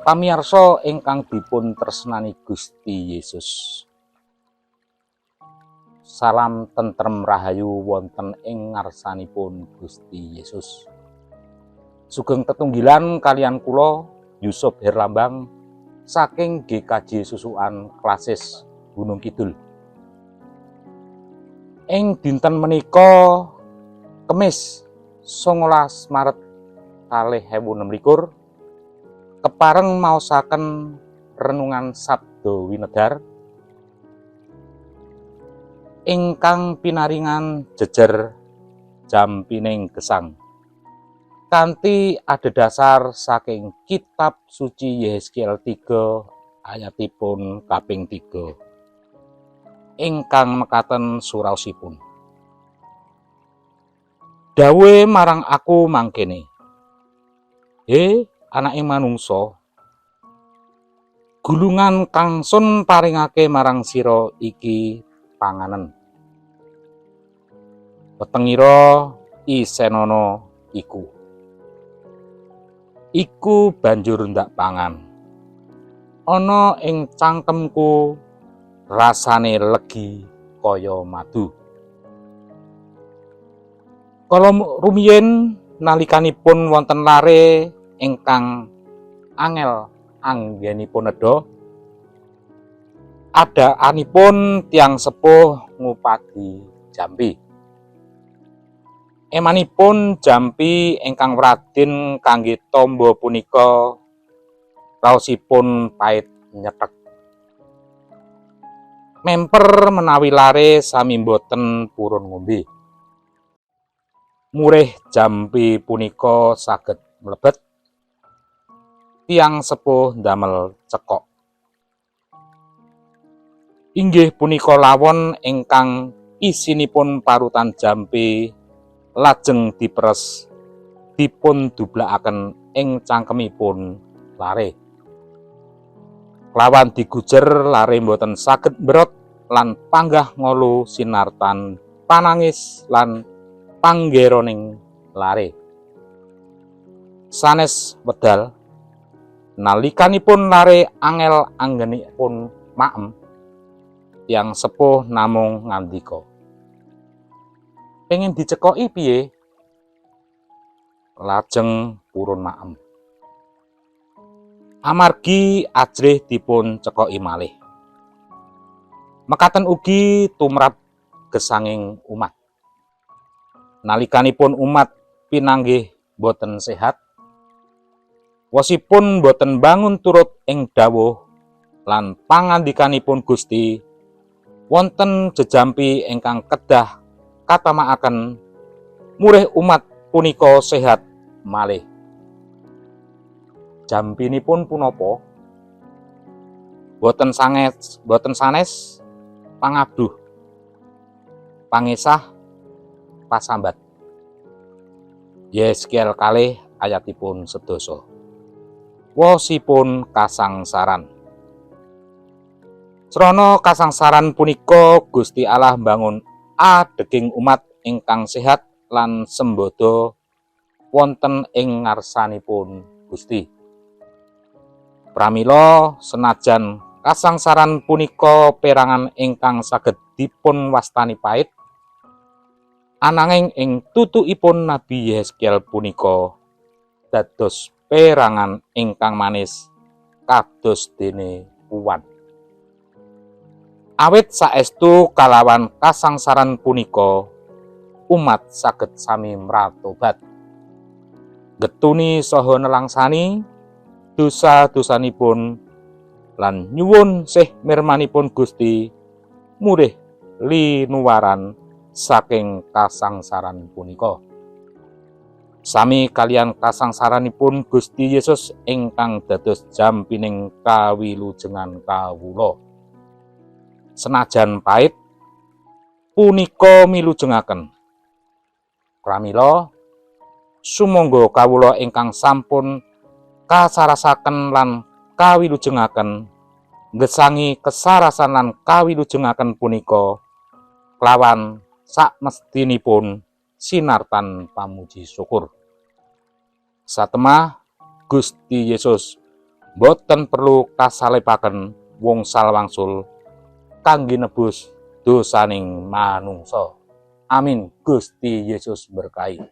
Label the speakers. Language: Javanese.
Speaker 1: Pamirsa ingkang dipun tresnani Gusti Yesus. Salam tentrem rahayu wonten ing ngarsanipun Gusti Yesus. Sugeng tetunggilan kaliyan kula, Yusuf Herlambang, saking GKJ Susukan Klasis Gunung Kidul. Ing dinten menika, Kemis 19 Maret 2026, kepareng maosaken renungan Sabda Winedar ingkang pinaringan "Jejer Jampining Gesang" kanthi adhedhasar saking Kitab Suci Yehezkiel 3 ayatipun kaping 3 ingkang mekaten suraosipun: "Dawuhe marang aku mangkene, He anake manungsa, gulungan kang sun paringake marang sira iki panganen. Wetengira isenana iku." Iku banjur ndak pangan. Ana ing cangkemku rasane legi kaya madu. Kala rumiyin nalikanipun wonten lare ingkang angel anggenipun nedha, adakanipun tiyang sepuh ngupadi jampi. Emanipun jampi ingkang wradin kangge tamba punika raosipun pait nyethek. Memper menawi lare sami boten purun ngombe. Murih jampi punika saged mlebet, tiyang sepuh ndamel cekok. Inggih punika lawon ingkang isinipun parutan jampi lajeng diperes dipun dublakaken ing cangkemipun lare. Klawan digujer, lare boten saged mbrot lan panggah ngolu sinartan panangis lan panggeroning lare. Sanes wedal, nalikanipun lare angel anggenipun maem, tiyang sepuh namung ngandika, "Pengen dicekoki piye?" Lajeng purun maem. Amargi ajrih dipun cekoki malih. Mekaten ugi tumrap gesanging umat. Nalikanipun umat pinanggih boten sehat, wosipun boten bangun turut ing dawuh lan pangandikanipun Gusti, wonten jejampi ingkang kedah katamakaken murih umat punika sehat malih. Jampinipun punapa? Boten sanges, boten sanes pangabduh, pangesah, pasambat. Yehezkiel 2 ayatipun 10. Wosipun kasangsaran. Srana kasangsaran punika Gusti Allah mbangun adeging umat ingkang sehat lan sembodo wonten ing ngarsanipun Gusti. Pramila senajan kasangsaran punika perangan ingkang saged dipun wastani pait, ananging ing tutukipun Nabi Yehezkiel punika dados perangan ingkang manis kados dene uwan. Awit saestu kalawan kasangsaran punika umat saged sami mratobat, getuni saha nelangsani dosa-dosanipun lan nyuwun sih mirmanipun Gusti murih linuwaran saking kasangsaran punika. Sami kaliyan kasangsaranipun Gusti Yesus ingkang dados jampining kawilujengan kawula. Senajan pait, punika milujengaken. Pramila sumangga kawula ingkang sampun kasarasaken lan kawilujengaken ngesangi kesarasan lan kawilujengaken punika kelawan sakmestinipun sinartan pamuji syukur. Satemah Gusti Yesus boten perlu kasalibaken wngsal wangsul kangge nebus dosaning manungsa. Amin. Gusti Yesus berkahi.